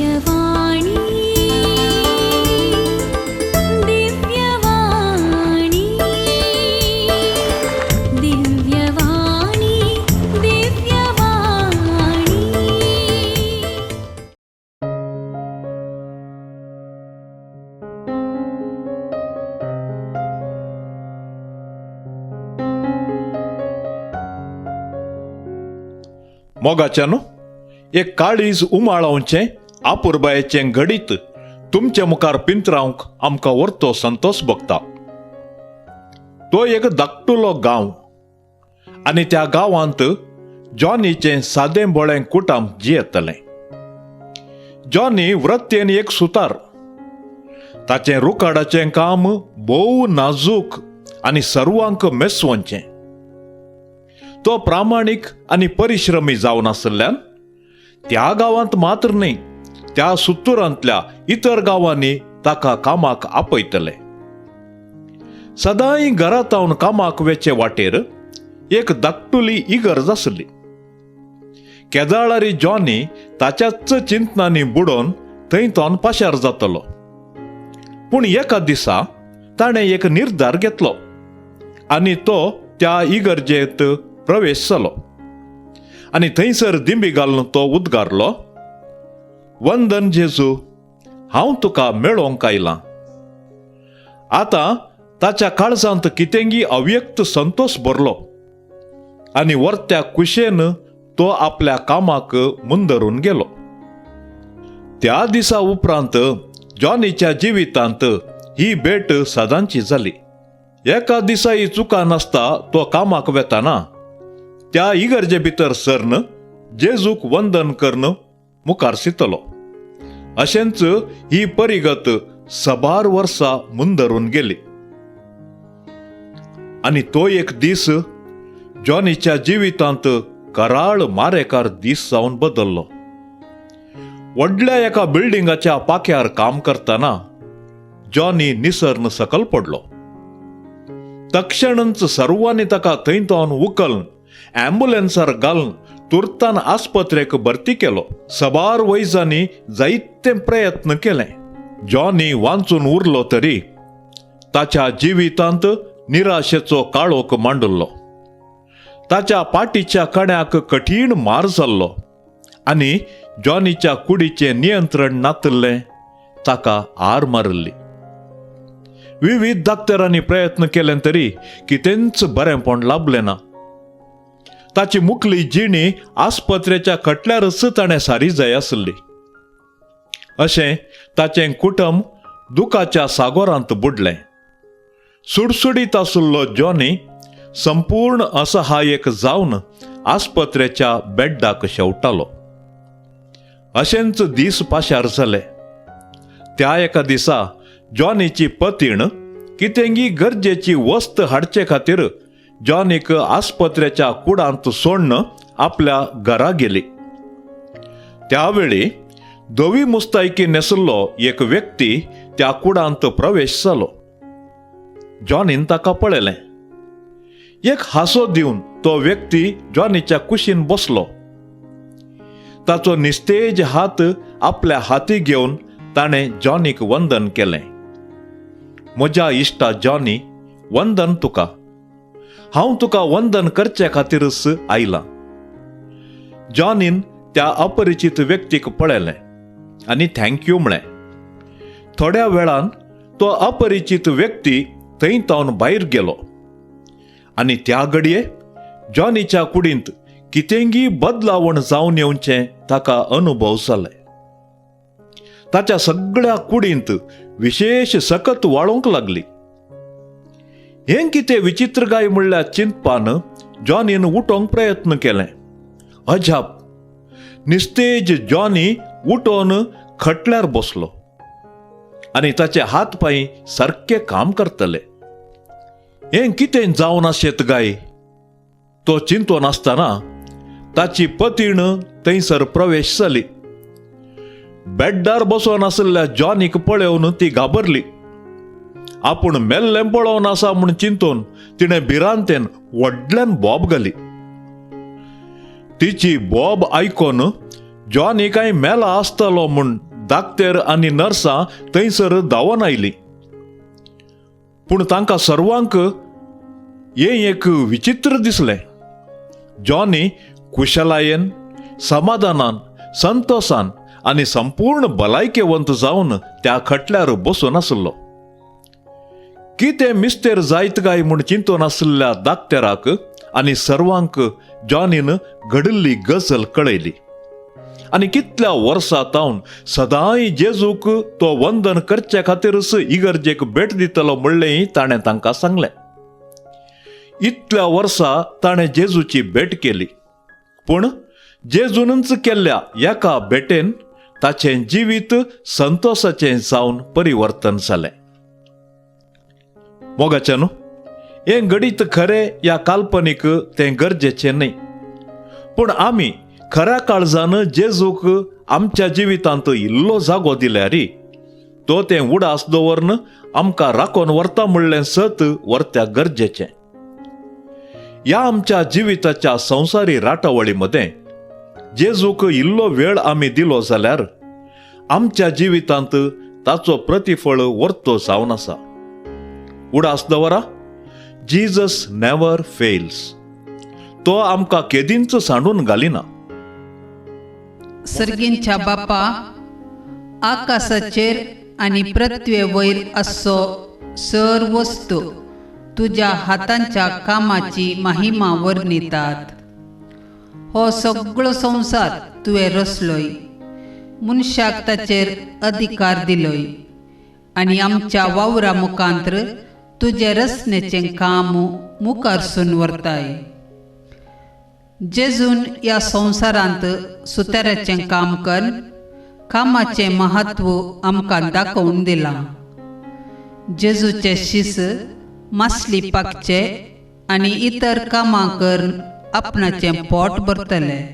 दिव्यवाणी, दिव्यवाणी, दिव्यवाणी, दिव्यवाणी. मोगाच्यानो, एक काळीज उमाळावचें आपुरबायेचें घडीत तुमचे मुखार पिंतरावंक आमकां व्हरतो संतोस भोगता. तो एक धाकटुलो गांव आनी त्या गांवांत जॉनीचें सादें बोळें कुटुंब जियेतलें. जॉनी वृत्तेन एक सुतार. ताचें रुकाडाचें काम भोव नाजूक आनी सर्वांक मेसवचें. तो प्रामाणीक आनी परिश्रमी जावन आशिल्ल्यान त्या गांवांत मात्र न्हय, त्या सुत्तुरांतल्या इतर गांवांनी ताका कामाक आपयतले. सदांय घरांत हांव कामाक वेचे वाटेर एक धाकटुली इगर्ज आसली. केदाळारी जॉनी ताच्याच चिंतनांनी बुडोवन थंय तोन पाशार जातलो. पूण एका दिसा ताणें एक निर्धार घेतलो आनी तो त्या इगर्जेंत प्रवेश जालो आनी थंयसर दिंबी घालून तो उद्गारलो, वंदन जेजू, हांव तुका मेळोवंक आयलां. आतां ताच्या काळजांत कितेंगी अव्यक्त संतोष भरलो आनी वर्त्या कुशेन तो आपल्या कामाक मुंदरून गेलो. त्या दिसा उपरांत जॉनीच्या जिवितांत ही भेट सदांची जाली. एका दिसाय चुका नासता तो कामाक वेताना त्या इगर्जे भितर सरन जेजूक वंदन करन मुखार सितलो. अशेंच ही परिगत सबार वर्सां मुंदरून गेली आनी तो एक दीस जॉनीच्या जिवितांत कराळ मारेकार दीस जावन बदल्लो. व्हडल्या एका बिल्डिंगाच्या पाख्यार काम करतना जॉनी निसर्न सकल पडलो. तक्षणच सर्वांनी ताका थंय तोन उखलून ॲम्ब्युलन्सार घालून तुर्तान आस्पत्रेक भरती केलो. सबार वैजांनी जायते प्रयत्न केले. जॉनी वांचून उरलो तरी ताच्या जिवितांत निराशेचो काळोख मांडुल्लो. ताच्या पाटीच्या कण्याक कठीण मार जाल्लो आनी जॉनीच्या कुडीचें नियंत्रण नातिल्लें ताका आर मारिल्ली. विविध डाक्टरांनी प्रयत्न केले तरी कितेंच बरेंपण लाभलें ना. ताची मुखली जिणी आस्पत्रेच्या खटल्यारच ताणें सारी जाय आसली. अशें ताचें कुटुंब दुखाच्या सागोरांत बुडलें. सुडसुडीत आशिल्लो जॉनी संपूर्ण असहाय्यक जावन आस्पत्रेच्या बेड्डाक शेवटालो. अशेंच दीस पाशार जाले. त्या एका दिसा जॉनीची पतीण कितेंगी गरजेची वस्त हाडचे खातीर जॉनीक आस्पत्रेच्या कुडांत सोडून आपल्या घरा गेली. त्यावेळी धवी मुस्तायकी न्हेसल्लो एक व्यक्ती त्या कुडांत प्रवेश जालो. जॉनीन ताका पळयलें. एक हांसो दिवन तो व्यक्ती जॉनीच्या कुशीन बसलो. ताचो निस्तेज हात आपल्या हाती घेवन ताणें जॉनीक वंदन केलें. म्हज्या इश्टा जॉनी, वंदन तुका. हांव तुका वंदन करचे खातीरच आयलां. जॉनीन त्या अपरिचीत व्यक्तीक पळयलें आनी thank you म्हळें. थोड्या वेळान तो अपरिचीत व्यक्ती थंय तावन भायर गेलो आनी त्या घडये जॉनीच्या कुडींत कितेंगी बदलावण जावन येवचें ताका अनुभव जाले. ताच्या सगळ्या कुडींत विशेश सकत वाळोवंक लागली. हें कितें विचित्र गाय म्हणल्यार चिंतपान जॉनीन उठोवंक प्रयत्न केलें. अजाप, निस्तेज जॉनी उठोवन खटल्यार बसलो आनी ताचे हात पांय सारके काम करतले. हें कितें जावन आशेत गाय तो चिंतून आसतना ताची पतीण थंयसर प्रवेश जाली. बेड्डार बसोन आशिल्ल्या जॉनीक पळोवन ती घाबरली. आपूण मेल्लें पळोवन आसा म्हूण चिंतून तिणें भिरांतेन व्हडल्यान बोब घाली. तिची बोब आयकून जॉनी काय मेला आसतलो म्हूण दाक्तेर आनी नर्सां थंयसर धांवोन आयलीं. पूण तांकां सर्वांक हें एक विचित्र दिसलें. जॉनी कुशलायेन, समाधानान, संतोशान आनी संपूर्ण भलायकेवंत जावन त्या खटल्यार बसून आसलो. कितें मिस्तेर जायत काय म्हूण चिंतून आशिल्ल्या दाक्तेराक आनी सर्वांक जॉनीन घडिल्ली गजल कळयली आनी कितल्या वर्सां तावन सदांय जेजूक तो वंदन करचे खातीरच इगर्जेक भेट दितलो म्हणलेंय ताणें तांकां सांगलें. इतल्या वर्सां ताणें जेजूची भेट केली, पूण जेजूनच केल्ल्या एका भेटेन ताचें जिवीत संतोशाचें जावन परिवर्तन जालें. मोगाच्यानू, हें घडीत खरें या काल्पनीक तें गरजेचें न्हय, पूण आमी खऱ्या काळजान जेजूक आमच्या जिवितांत इल्लो जागो दिल्यार तो तें उडास दवरन आमकां राखोन व्हरता म्हणलें सत व्हरत्या गरजेचें. ह्या आमच्या जिविताच्या संवसारी राटावळी मदें जेजूक इल्लो वेळ आमी दिलो जाल्यार आमच्या जिवितांत ताचो प्रतिफळ वर्तो जावन आसा. उडास दवरा, जीजस नेवर फेल्स. तो आमकां केदींच सांडून घालिना. सर्गींच्या बापा, आकाशाचेर आनी पृथ्वे वयर आसचो सर वस्तू तुज्या हातांच्या कामाची महिमा वर्णितात. हो सगळो संवसार तुवें रचलोय, मनशाक ताचेर अधिकार दिलोय आनी आमच्या वावरा मुखांत्र तुजे रचनेचें काम मुखारसून व्हरताय. जेजून ह्या संवसारांत सुताराचें काम कर कामाचें महत्व आमकां दाखोवन दिलां. जेजूचे शीस मासली पाकचे आनी इतर कामां करून आपणाचें पोट भरतलें.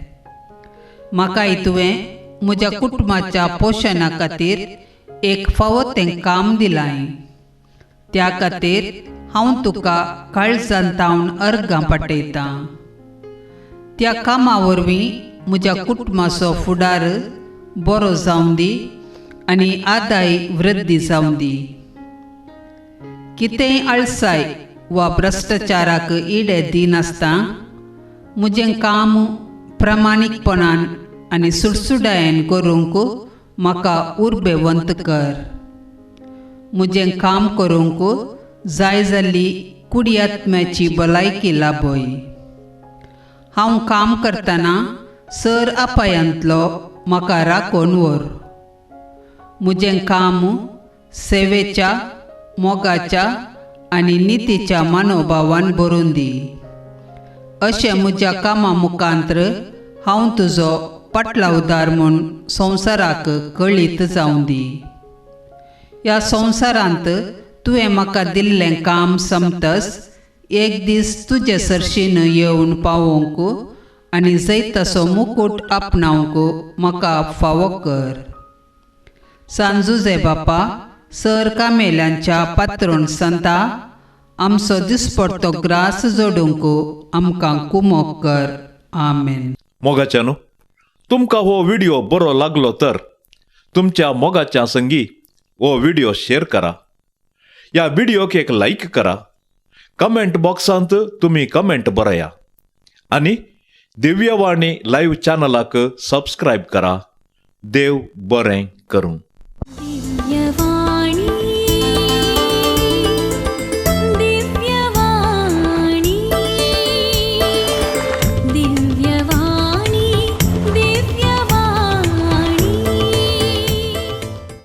म्हाकाय तुवें म्हज्या कुटुंबाच्या पोशणा खातीर एक फावो तें काम दिलां. त्या खातीर हांव तुका काळजान तावन अर्गां पाठयतां. त्या कामा वरवीं म्हज्या कुटुंबाचो फुडार बरो जावं दी आनी आदाय वृद्धी जावं दी. कितेंय आळसाय वा भ्रश्टाचाराक इडे दिनासतना म्हजें काम प्रामाणीकपणान आनी सुडसुडायेन करूंक म्हाका उर्बेवंत कर. म्हजें काम करूंक जाय जाल्ली कुडी आत्म्याची भलायकी लाभय. हांव काम करतना सर अपायांतलो म्हाका राखून व्हर. म्हजें काम सेवेच्या, मोगाच्या आनी नितीच्या मनोभावान भरून दी. अशें म्हज्या कामा मुखांत्र हांव तुजो पाटलावदार म्हूण संवसाराक कळीत जावं दी. ह्या संवसारांत तुवें म्हाका दिल्लें काम समतस एक दीस तुजे सरशीन येवन पावोवंक आनी जैताचो मुकूट आपणावंक म्हाका फावो कर. सांजुजे बापा, सर कामेल्यांच्या पात्रोण संता, आमचो दिसपडतो ग्रास जोडूंक आमकां कुमोक कर. आमेन. मोगाच्यानू, तुमकां हो व्हिडिओ बरो लागलो तर तुमच्या मोगाच्या संगी हो व्हिडिओ शेअर करा. ह्या व्हिडिओक एक लायक करा. कमेंट बॉक्सांत तुमी कमेंट बरया आनी दिव्यवाणी लायव्ह चॅनलाक सबस्क्रायब करा. देव बरें करूं.